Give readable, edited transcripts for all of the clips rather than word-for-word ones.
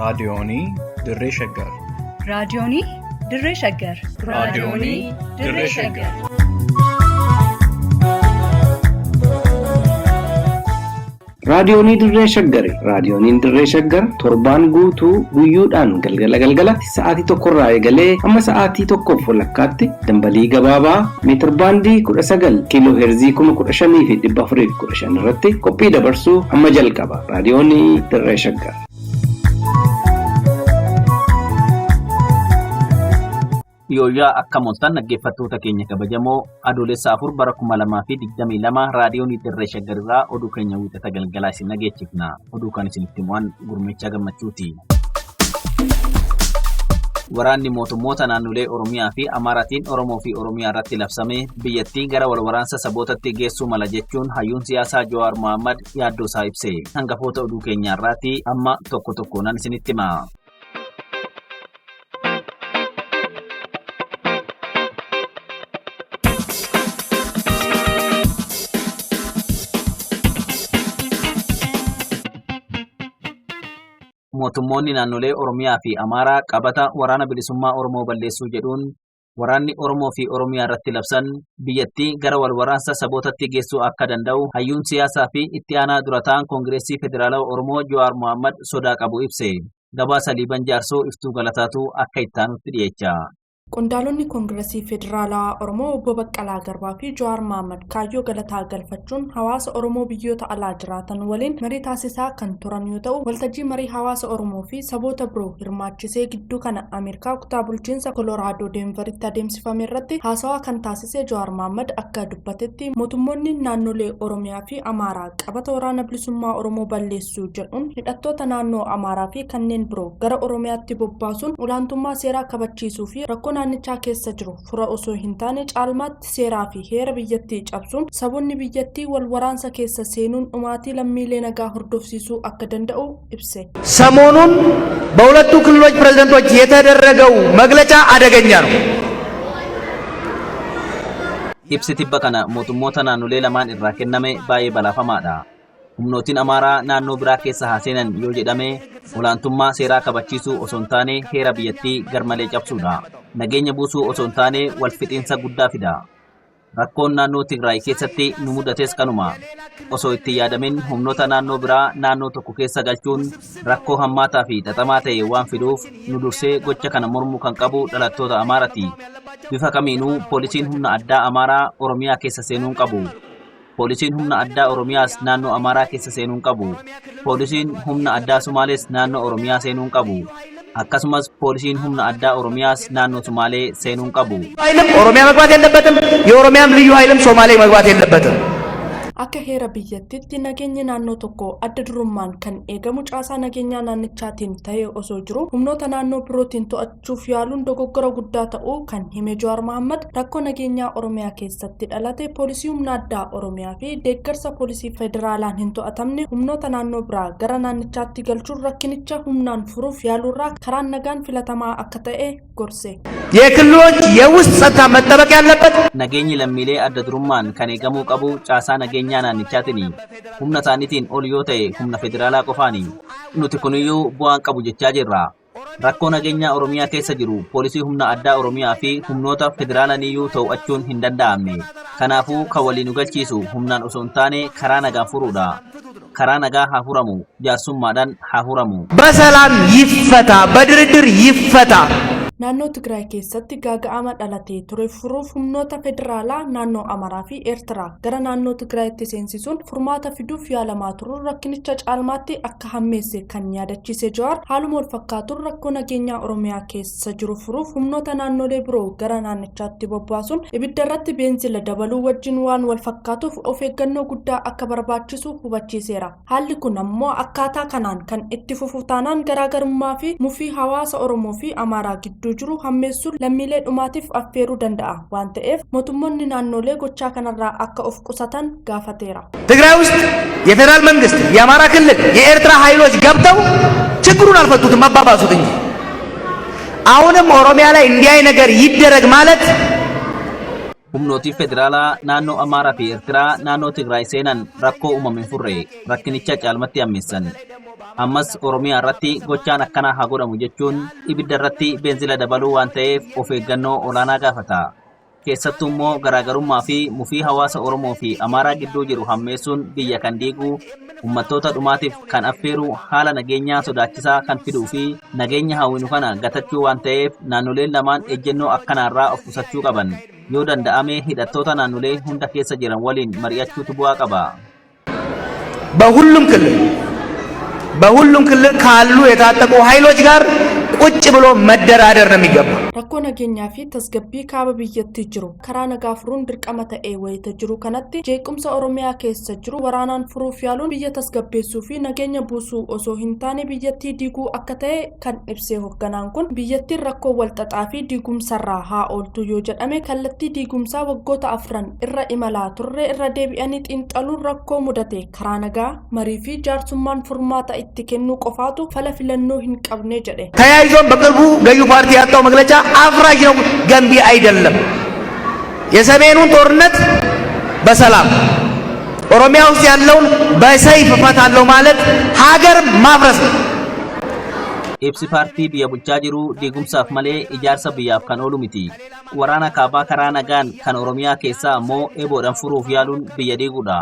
Raadiyoonii Dirree Shaggar. Raadiyoonii Dirree Shaggar. Raadiyoonii Dirree Shaggar. Raadiyoonii Dirree Shaggari. Raadiyooniin Dirree Shaggar torbaan guutuu guyyoodhaan galgala galgalatti sa'aatii tokkorraa eegalee hamma sa'aatii tokkoof walakkaatti dambalii gabaabaa meetirbaandii 19 kiiloo heerzii 15,415 irratti qophii dabarsuu hamma jalqaba. Raadiyoonii Dirree Shaggar. Yooyyaa akka mooltan dhaggeeffattoota keenya kabajamoo Adoolessa 4 bara 2022 raadiyoon Dirree Shaggar irraa oduu keenya wiixata galgalaa isin dhageechifna. Oduu kan isinitti himu'an Gurmeechaa Gammachuuti. Waraanni mootummoota naannolee Oromiyaa fi Amaaraatiin Oromoo fi Oromiyaa irratti labsame biyyattii gara wal waraansa sabootatti geessuu mala jechuun hayyuun siyaasaa Jawaar Mohammad yaaddoo isaa ibse. Hangafoota oduu keenyaa irraati amma tokko tokkoonan isinitti hima. Mootummoonni naannolee Oromiyaa fi Amaaraa qabata waraana bilisummaa Oromoo balleessuu jedhuun waraanni Oromoo fi Oromiyaa irratti labsan biyyattii gara wal waraansa sabootatti geessuu akka danda'u hayyuun siyaasaa fi itti aanaa dura ta'an Koongireesii Federaalawaa Oromoo Jawaar Mohammad sodaa qabu ibse. Gabaasa Liiban Jaarsoo Iftuu Galataatu akka ittaanutti dhiyeecha. Qondaalonni Koongiresii Federaalawaa Oromoo Obbo Baqqalaa Garbaa fi Jawaar Mohaammed kaayyoo galataa galfachuun hawaasa Oromoo biyyoota alaa jiraatan waliin marii taasisaa kan turan yoo ta'u, waltajjii marii hawaasa Oromoo fi saboota biroo hirmaachisee gidduu kana Ameerikaa kutaa bulchiinsa Koloraadoo Deenveritti adeemsifame irratti haasawaa kan taasise Jawaar Mohaammed akka dubbatetti mootummoonni naannolee Oromiyaa fi Amaaraa qabata waraana bilisummaa Oromoo balleessuu jedhuun hidhattoota naannoo Amaaraa fi kanneen biroo gara Oromiyaatti bobbaasuun olaantummaa seeraa kabachiisuu fi rakkoo naannichaa keessa jiru fura osoo hin taane caalmaatti seeraa fi heera biyyattii cabsuun saboonni biyyattii wal waraansa keessa seenuun dhumaatii lammiilee nagaa hordofsiisuu akka danda'u ibse. ሰሞኑን በሁለቱ ክልሎች ፕሬዝደንቶች የተደረገው መግለጫ አደገኛ ነው። Ibsi tibba kana mootummoota naannolee lamaan irraa kenname baay'ee balaafamaadha. Humnootiin Amaaraa naannoo biraa keessa haa seenan yoo jedhame olaantummaa seeraa kabachiisuu osoo hin taane heera biyyattii garmalee cabsuudha. Nageenya buusuu osoo hin taane walfixiinsa guddaa fida. Rakkoon naannoo Tigraay keessatti nu mudates kanuma. Osoo itti yaadamin humnoota naannoo biraa naannoo tokko keessa galchuun rakkoo hammaataa fi xaxamaa ta'e waan fiduuf nu dursee gocha kana mormuu kan qabu dhalattoota Amaaraati. Bifa kamiinuu poolisiin humna addaa Amaaraa Oromiyaa keessa seenuu hin qabu. Poolisiin humna addaa Oromiyaas naannoo Amaaraa keessa seenuu hin qabu. Poolisiin humna addaa Sumaalees naannoo Oromiyaa seenuu hin qabu. Akkasumas poolisiin humna addaa Oromiyaas naannoo Sumaalee seenuu hin qabu. ኃይልም ኦሮሚያ መግባት የለበትም። የኦሮሚያም ልዩ ኃይልም ሶማሌ መግባት የለበትም። Akka heera biyyattiitti nageenyi naannoo tokko adda durummaan kan eegamu caasaa nageenyaa naannichaatiin ta'ee osoo jiru humnoota naannoo birootiin to'achuuf yaaluun dogoggora guddaa ta'uu kan hime Jawaar Mohaammed rakkoo nageenyaa Oromiyaa keessatti dhalate poolisii humna addaa Oromiyaa fi deeggarsa poolisii federaalaan hin to'atamne humnoota naannoo biraa gara naannichaatti galchuun rakkinicha humnaan furuuf yaaluurraa karaan nagaan filatamaa akka ta'e gorse. የክልሎች የውስጥ ጸጥታ መጠበቅ ያለበት Nageenyi lammiilee adda durummaan kan eegamuu qabu caasaa nageenyaa naannichaatini. Humna isaaniitiin ol yoo ta'e humna federaalaa qofaani. Nuti kuniyyuu bu'aan qabu jechaa jirra. Rakkoo nageenyaa Oromiyaa keessa jiru poolisii humna addaa Oromiyaa fi humnoota federaalaaniyyuu to'achuun hin danda'amne. Kanaafuu kan waliin nu galchiisu humnaan osoo hin taane karaa nagaan furuudha. Karaa nagaa haa furamu, jaarsummaadhaan haa furamu. በሰላም ይፈታ፣ በድርድር ይፈታ። Naannoo Tigraay keessatti gaaga'ama dhalatee ture furuuf humnoota federaalaa naannoo Amaaraa fi Eertiraa gara naannoo Tigraayitti seensisuun furmaata fiduuf yaalamaa turuun rakkinicha caalmaatti akka hammeesse kan yaadachiise Jawaar haaluma wal fakkaatuun rakkoo nageenyaa Oromiyaa keessa jiru furuuf humnoota naannolee biroo gara naannichaatti bobbaasuun ibidda irratti beenzila dabaluu wajjin waan wal fakkaatuuf of eeggannoo guddaa akka barbaachisu hubachiiseera. Haalli kun ammoo akkaataa kanaan kan itti fufu taanaan garaagarummaa fi mufii hawaasa Oromoo fi Amaaraa gidduu jiru hammeessuun lammiilee dhumaatiif affeeruu danda'a waan ta'eef mootummoonni naannolee gochaa kanarraa akka of qusatan gaafateera. ትግራይ ውስጥ የፌዴራል መንግስት፣ የአማራ ክልል፣ የኤርትራ ኃይሎች ገብተው ችግሩን አልፈቱትም፣ አባባሱት እንጂ። አሁንም ኦሮሚያ ላይ እንዲህ አይነት ነገር ይደረግ ማለት Humnootiin federaalaa naannoo Amaaraa fi Eertiraa naannoo Tigraay seenan rakkoo uumame hin furre, rakkinicha caalmatti hammeessan. Ammas Oromiyaa irratti gochaan akkanaa haa godhamu jechuun ibidda irratti beenzila dabaluu waan ta'eef of eeggannoo olaanaa gaafata. Keessattuu immoo garaagarummaa fi mufii hawaasa Oromoo fi Amaaraa gidduu jiru hammeessuun biyya kan diigu, uummattoota dhumaatiif kan affeeru, haala nageenyaa sodaachisaa kan fiduu fi nageenya hawwinu kana gatachuu waan ta'eef naannoleen lamaan ejjennoo akkanaarraa of qusachuu qaban. Yoo danda'ame hidhattoota naannolee hunda keessa jiran waliin mari'achuutu bu'aa qaba. በሁሉም ክልል በሁሉም ክልል ካሉ የታጠቁ ኃይሎች ጋር ቁጭ ብሎ መደራደር ነው የሚገባው። Rakkoo nageenyaa fi tasgabbii kaaba biyyattii jiru karaa nagaa furuun dirqama ta'ee wayita jiru kanatti, jeequmsa Oromiyaa keessa jiru waraanaan furuuf yaaluun biyya tasgabbeessuu fi nageenya buusuu osoo hin taane biyyattii diiguu akka ta'e kan ibsee hoogganaan kun, biyyattiin rakkoo walxaxaa fi diigumsarraa haa ooltu yoo jedhame, kallattii diigumsaa waggoota 4 irra imalaa turre irra deebi'anii xiinxaluun rakkoo mudate karaa nagaa, marii fi jaarsummaan furmaata itti kennuu qofaatu fala filannoo hin qabne jedhe. ተያይዞም በቅርቡ ገዢው ፓርቲ ያወጣው መግለጫ አፍራሽ ነው፣ ገንቢ አይደለም። የሰሜኑን ጦርነት በሰላም፣ ኦሮሚያ ውስጥ ያለውን በሰይፍ እፈታለሁ ማለት ሀገር ማፍረስ ነው። Ibsi paartii biyya bulchaa jiru diigumsaaf malee ijaarsa biyyaaf kan oolu miti. Waraana kaabaa karaa nagaan, kan Oromiyaa keessaa ammoo eeboodhaan furuuf yaaluun biyya diiguudha.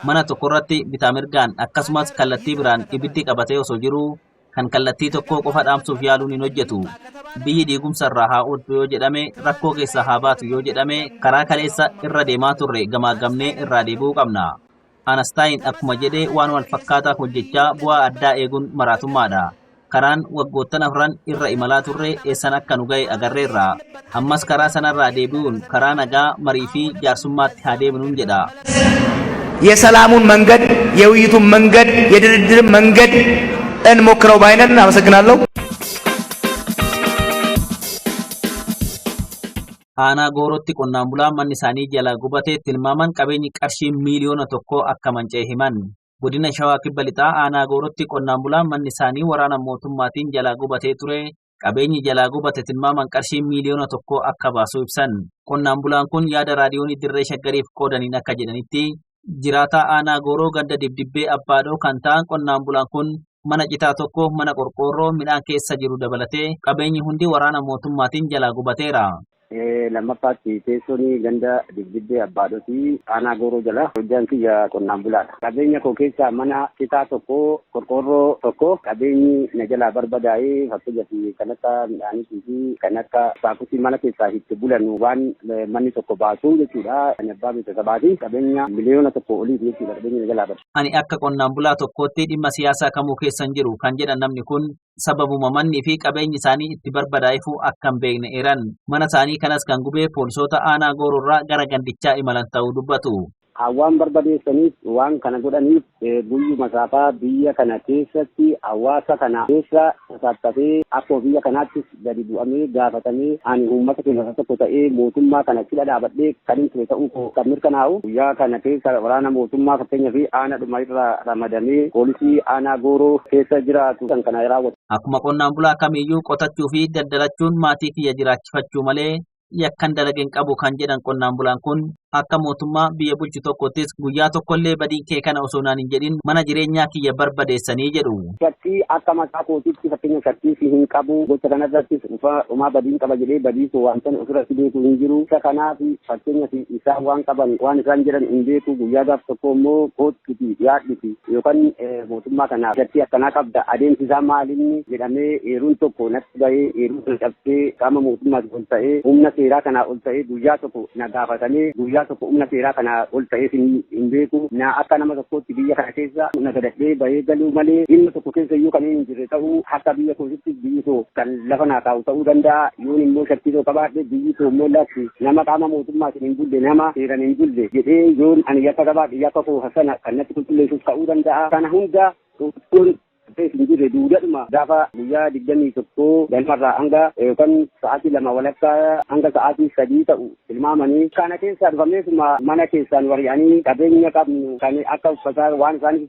Mana tokkorratti bitaa mirgaan akkasumas kallattii biraan ibiddi qabatee osoo jiruu kan kallattii tokko qofa dhaamsuuf yaaluun hin hojjetu. Biyyi diigumsa irraa haa ooltu yoo jedhame, rakkoo keessaa haa baatu yoo jedhame, karaa kaleessa irra deemaa turre gamaagamnee irraa deebi'uu qabna. Anastaayin akkuma jedhee waan wal fakkaataa hojjechaa bu'aa addaa eeguun maraatummaadha. Karaan waggoottan 4 irra imalaa turre eessan akka nu ga'e agarreerra. Ammas karaa sanarraa deebi'uun karaa nagaa, marii fi jaarsummaatti haa deebinuun jedha. የሰላሙን መንገድ፣ የውይይቱን መንገድ፣ የድርድርን መንገድ እንሞክረው ባይነን። አመሰግናለሁ። Aanaa Goorootti qonnaan bulaan manni isaanii jalaa gubate tilmaaman qabeenyi qarshii 1 miiliyoona akka manca'e himan. Godina Shawaa Kibba Lixaa Aanaa Goorootti qonnaan bulaan manni isaanii waraana mootummaatiin jalaa gubatee ture qabeenyi jalaa gubate tilmaaman qarshii 1 miiliyoona akka baasu ibsan. Qonnaan bulaan kun yaada raadiyoonii Dirree Shaggariif qoodaniin akka jedhanitti, jiraataa Aanaa Gooroo ganda Dibdibbee Abbaadhoo kan ta'an qonnaan bulaan kun mana citaa tokko, mana qorqoorroo midhaan keessa jiru dabalatee qabeenyi hundi waraana mootummaatiin jalaa gubateera. Lammaffaatti teessoon ganda Dibdibbee Abbaadhoti, aanaa Gooroo jala. Hojjaan kiyya qonnaan bulaadha. Qabeenya koo keessaa mana citaa tokko, qorqoorroo tokko qabeenyi na jalaa barbadaa'ee, fakkeenyaaf kan akka midhaaniitii fi kan akka saakusii mana keessaa itti bulan waan manni tokko baasu jechuudha. Ani abbaa beeksisabaati. Qabeenya 1 miiliyoona oliiti jechuudha qabeenya na jalaa bade. Ani akka qonnaan bulaa tokkootti dhimma siyaasaa kamuu keessa hin jiru kan jedhan namni kun, sababuma manni fi qabeenyi isaanii itti barbadaa'eefuu akka hin beekne eeran. Mana isaanii kanas kan gubee poolisoota aanaa Gooroorraa gara gandichaa imalan ta'uu dubbatu. Waan barbadeessaniif, waan kana godhaniif, guyyuma saafaa biyya kana keessatti hawaasa kana keessa sassaabbatee akkuma biyya kanaattis gadi bu'amee gaafatamee ani uummata keessa tokko ta'ee mootummaa kana cidha dhaabadhee kan hin ture ta'uu koo kan mirkanaa'u, guyyaa kana keessa waraana mootummaa fakkeenyaa fi aanaa dhuma irraa ramadamee poolisii aanaa Gooroo keessa jiraatu kan kana raawwatu. Akkuma qonnaan bulaa kamiyyuu qotachuu fi daldalachuun maatii kiyya jiraachifachuu malee yakkan dalage hin qabu kan jedhan qonnaan bulaan kun, akka mootummaa biyya bulchu tokkottis guyyaa tokkollee badii kee kana osoo naan hin jedhin mana jireenyaa kiyya barbadeessanii jedhu. Shakkii akka mataa kootiitti fakkeenya shakkii si hin qabu, gocha kanarrattis dhumaa badiin qaba jedhee badii koo waan ofirratti beeku hin jiru. Isa kanaaf fakkeenya isaan waan qaban, waan isaan jedhan hin beeku. Guyyaa gaaf tokko immoo koottiti dhiyaadhuti yookaan mootummaa kanaaf shakkii akkanaa qabda, adeemsi isaa maalinni jedhamee eeruun tokko natti bahee, eeruu sana cabsee qaama mootummaati ol ta'ee, humna seeraa kanaa ol ta'ee guyyaa tokko na gaafatamee, guyyaa tokko humna seeraa kanaa ol ta'ee hin beeku. Na akka nama tokkootti biyya kana keessa na gadadhee bahee galuu malee dhimma tokko keessa iyyuu kan hin jirre ta'uu, akka biyya kootitti biyyi koo kan lafa naa kaa'u ta'uu danda'a. Yoon immoo shakkii tokko qabaadhe, biyyi koo immoo lakki, nama qaama mootummaatiin hin bulle, nama seeraan hin bulle jedhee yoon ani yakka qabaadhe, yakka koo sana kan natti qulqulleessuuf ta'uu danda'a. Kana hunda kun hin jirre duudhadhuma gaafa guyyaa 21 galmarraa hanga yookaan sa'aatii 2:30 hanga sa'aatii 3 ta'u tilmaamanii kana keessaa dhufameetuma mana keessaan wari'anii qabeenya qabnu kan akka uffataa waan isaanii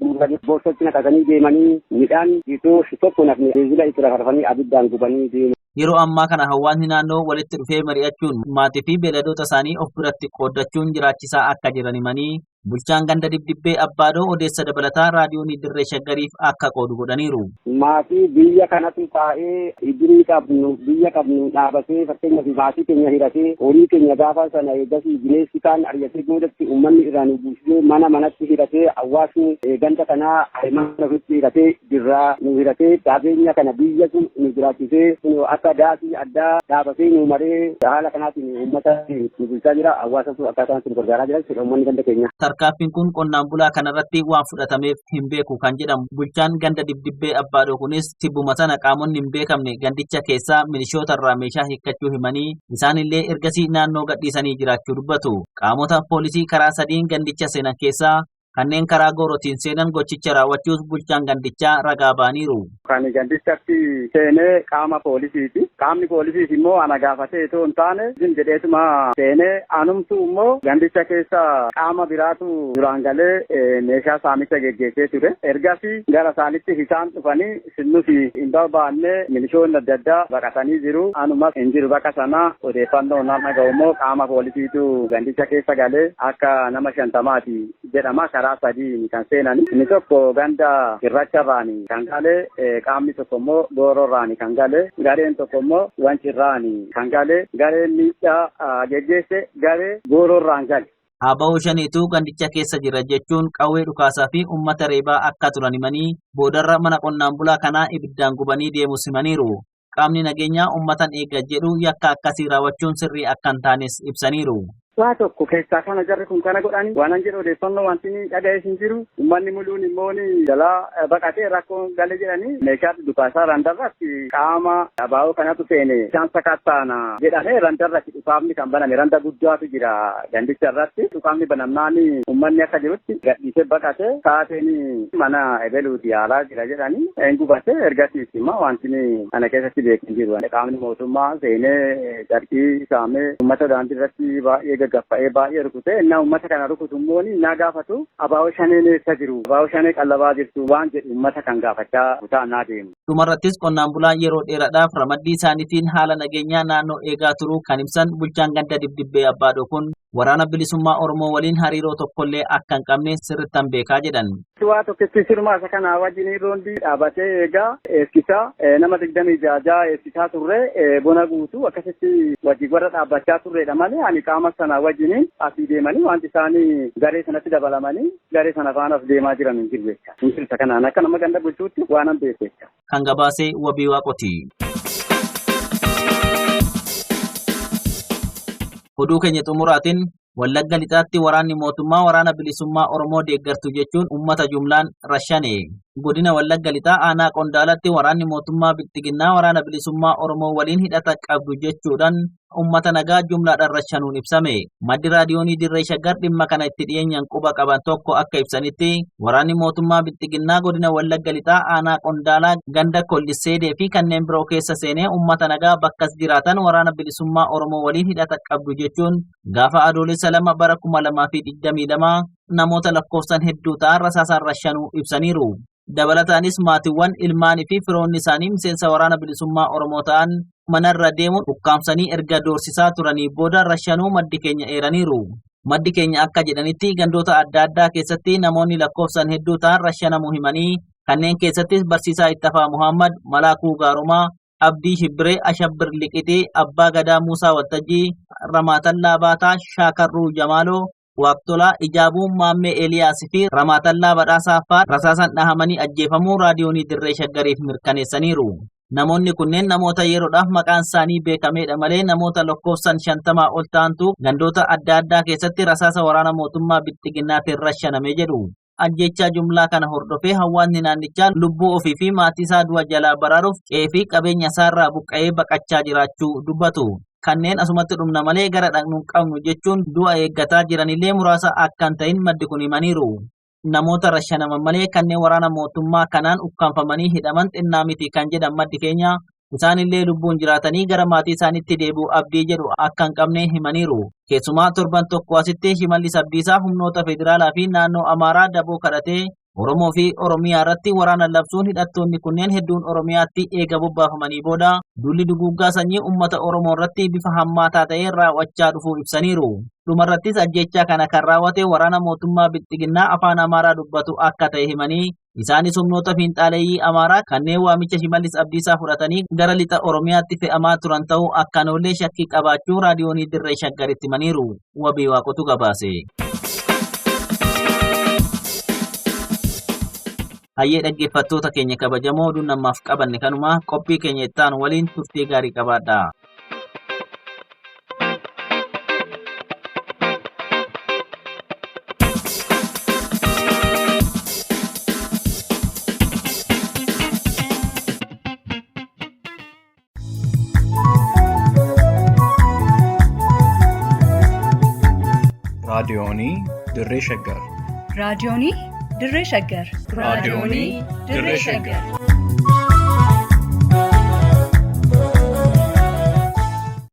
guuranii boorsatti naqatanii deemanii, midhaan itoo tokko nafni beenzila itti rafarfanii abiddaan gubanii deemu. Yeroo ammaa kana hawaasni naannoo walitti dhufee mari'achuun maatii fi beeyladoota isaanii of biratti qooddachuun jiraachisaa akka jiran himanii bulchaan ganda Dibdibbee Abbaadoo odeessa dabalataa raadiyoonii Dirree Shaggariif akka qoodu godhaniiru. Maatii biyya kanatu taa'ee idirii qabnu biyya qabnu dhaabatee, fakkeenyaaf maatii keenya hiratee, horii keenya gaafa sana eegasii bineensi kaan ari'atee boodatti uummanni irraa nu buusisee, mana manatti hiratee, hawaasni ganda kanaa mana ofitti hiratee, dirraa nu hiratee, qabeenya kana biyyatu nu jiraachisee, akka daasii addaa dhaabatee nu maree, haala kanaatiin uummata nu bulchaa jira. Hawaasatu akkaataa kanatti nu gargaaraa jira jechuudha uummanni ganda keenya. Tarkaanfiin kun qonnaan bulaa kanarratti waan fudhatameef hin beeku kan jedhamu bulchaan ganda Dibdibbee Abbaadoo kunis, tibbuma sana qaamonni hin beekamne gandicha keessaa milishoota irraa meeshaa hiikkachuu himanii, isaanillee ergasii naannoo gadhiisanii jiraachuu dubbatu. Qaamota poolisii karaa sadiin gandicha seenan keessaa kanneen karaa goorotiin seenan gochicha raawwachuus bulchaan gandichaa ragaa ba'aniiru. Kan gandichatti seenee qaama poolisiiti. Qaamni poolisiis immoo ana gaafatee itoo hin taane isin jedheetuma seenee, anumtu immoo gandicha keessa qaama biraatu duraan galee meeshaa saamicha geggeessee ture. Ergasii gara isaanitti isaan dhufanii nuti hin barbaanne, milishoonni adda addaa baqatanii jiru. Anumas hin jiru bakka sana. Odeeffannoo naan dhaga'u immoo qaama poolisiitu gandicha keessa galee akka nama 50ti jedhama, karaa sadii kan seenan. Inni tokko ganda Cirracharraani kan gale, qaamni tokko immoo Goororraani kan gale, gareen tokko immoo Wancirraani kan gale. Gareen miidhaa geggeesse garee Goororraan gale. ABO Shaneetu gandicha keessa jira jechuun qawwee dhukaasaa fi uummata reebaa akka turan himanii, boodarra mana qonnaan bulaa kanaa ibiddaan gubanii deemus himaniiru. Qaamni nageenyaa uummatan eega jedhu yakka akkasii raawwachuun sirrii akka hin taanes ibsaniiru. Waa tokko keessaa kana jarri kun kana godhani waan an jedhu odeeffannoo wanti ni dhaga'ees hin jiru. Uummanni muluun immoo ni jalaa baqatee rakkoon gale jedhanii meeshaa dhukaasaa randarratti qaama abaa'oo kanatu seene isaan sakattaana jedhamee randarratti dhukaafni kan baname. Randa guddaatu jira gandicha irratti. Dhukaafni banamnaan uummanni akka jirutti gadhiisee baqate. Taateen mana ebeluuti yaalaa jira jedhanii hin gubate. Ergasiis immoo wanti ana keessatti beeku hin jiru. Qaamni mootummaa seenee carqii saamee uummata daandii irratti baay'ee gaggafa'ee baay'ee rukute. Innaa uummata kana rukutu immoo innaa gaafatu, abaa'oo shaneen eessa jiru, abaa'oo shanee qallabaa jirtu waan jedhu uummata kan gaafachaa kutaannaa deemu. Dhumarrattis qonnaan bulaa yeroo dheeraadhaaf ramaddii isaaniitiin haala nageenyaa naannoo eegaa turuu kan ibsan bulchaan ganda Dibdibbee Abbaadoo kun, waraana bilisummaa Oromoo waliin hariiroo tokkollee akka hin qabne sirrittan beekaa jedhan. Waa tokkitti sirma isa kana wajjin roondii dhaabatee eegaa eegsisaa nama 26 eegsisaa turre, bona guutuu akkasitti wajjin warra dhaabbachaa turredha malee, ani qaama sana wajjin asii deemanii wanti isaanii garee sanatti dabalamanii garee sana faana as deemaa jiran hin jiru jecha. Hin jiru, isa kanaan akka nama ganda bulchuutti waan an beeku jecha. Kan gabaasee Wabii Waaqoti. Oduu keenya xumuraatiin, Wallagga Lixaatti waraanni mootummaa waraana bilisummaa Oromoo deeggartu jechuun uummata jumlaan rashane. Godina Wallagga Lixaa aanaa Qondaalatti waraanni mootummaa Bilxiginnaa waraana bilisummaa Oromoo waliin hidhata qabdu jechuudhaan uummata nagaa jumlaadhaan rashanuun ibsame. Maddi raadiyoonii Dirree Shaggar dhimma kana itti dhiyeenyaan quba qaban tokko akka ibsanitti, waraanni mootummaa Bilxiginnaa godina Wallagga Lixaa aanaa Qondaalaa ganda Kolliseedee fi kanneen biroo keessa seenee uummata nagaa bakkas jiraatan waraana bilisummaa Oromoo waliin hidhata qabdu jechuun gaafa Adoolessa 2 bara 2022 namoota lakkoofsan hedduu ta'an rasaasaan rashanuu ibsaniiru. Dabalataanis maatiiwwan ilmaanii fi firoonni isaanii miseensa waraana bilisummaa Oromoo ta'an manarra deemuun ukkaamsanii erga doorsisaa turanii booda rashanuu maddi keenya eeraniiru. Maddi keenya akka jedhanitti, gandoota adda addaa keessatti namoonni lakkoofsan hedduu ta'an rashanamuu himanii, kanneen keessattis barsiisaa Ittafaa Muhammad, Malaakuu Gaarumaa, Abdii Shibbiree, Ashabbir Liqixee, Abbaa Gadaa Muusaa Waltajjii, Ramaatallaa Baataa, Shaakarruu Jamaaloo, Waaqtolaa Ijaabuu, Maammee Eeliyaas fi Ramaatallaa Badhaasaa fa'aa rasaasan dhahamanii ajjeefamuu raadiyoonii Dirree Shaggariif mirkaneessaniiru. Namoonni kunneen namoota yeroodhaaf maqaan isaanii beekameedha malee, namoota lakkoofsan 50 ol ta'antu gandoota adda addaa keessatti rasaasa waraana mootummaa Bilxiginnaatiin rashaname jedhu. Ajjechaa jumlaa kana hordofee hawaasni naannichaa lubbuu ofii fi maatii isaa du'a jalaa baraaruuf qe'ee fi qabeenya isaarraa buqqa'ee baqachaa jiraachuu dubbatu. Kanneen asumatti dhumna malee gara dhaqnu hin qabnu jechuun du'a eeggataa jiranillee muraasa akka hin ta'in maddi kun himaniiru. Namoota rashanaman malee kanneen waraana mootummaa kanaan ukkaanfamanii hidhaman xinnaa miti kan jedhan maddi keenya, isaanillee lubbuun jiraatanii gara maatii isaaniitti deebi'u abdii jedhu akka hin qabne himaniiru. Keessumaa torban tokko asitti Shimallis Abdiisaa humnoota federaalaa fi naannoo Amaaraa daboo kadhatee Oromoo fi Oromiyaa irratti waraana labsuun hidhattoonni kunneen hedduun Oromiyaatti eega bobbaafamanii booda duulli duguuggaa sanyii uummata Oromoo irratti bifa hammaataa ta'een raawwachaa dhufuu ibsaniiru. Dhumarrattis ajjechaa kana kan raawwate waraana mootummaa Bilxiginnaa afaan Amaaraa dubbatu akka ta'e himanii isaanis humnoota fiinxaaleeyyii Amaaraa kanneen waamicha Shimallis Abdiisaa fudhatanii gara lixa Oromiyaatti fe'amaa turan ta'uu akkanollee shakkii qabaachuu raadiyoonii Dirree Shaggaritti himaniiru. Wabii Waaqotu gabaase. Hayyee dhaggeeffattoota keenya kabajamoo oduun namaaf qabanne kanuma qophii keenya itti aanu waliin turtii gaarii qabaadha. Raadiyoonii Dirree Shaggar. Raadiyoonii Dirree Shaggar. Raadiyoonii Dirree Shaggar.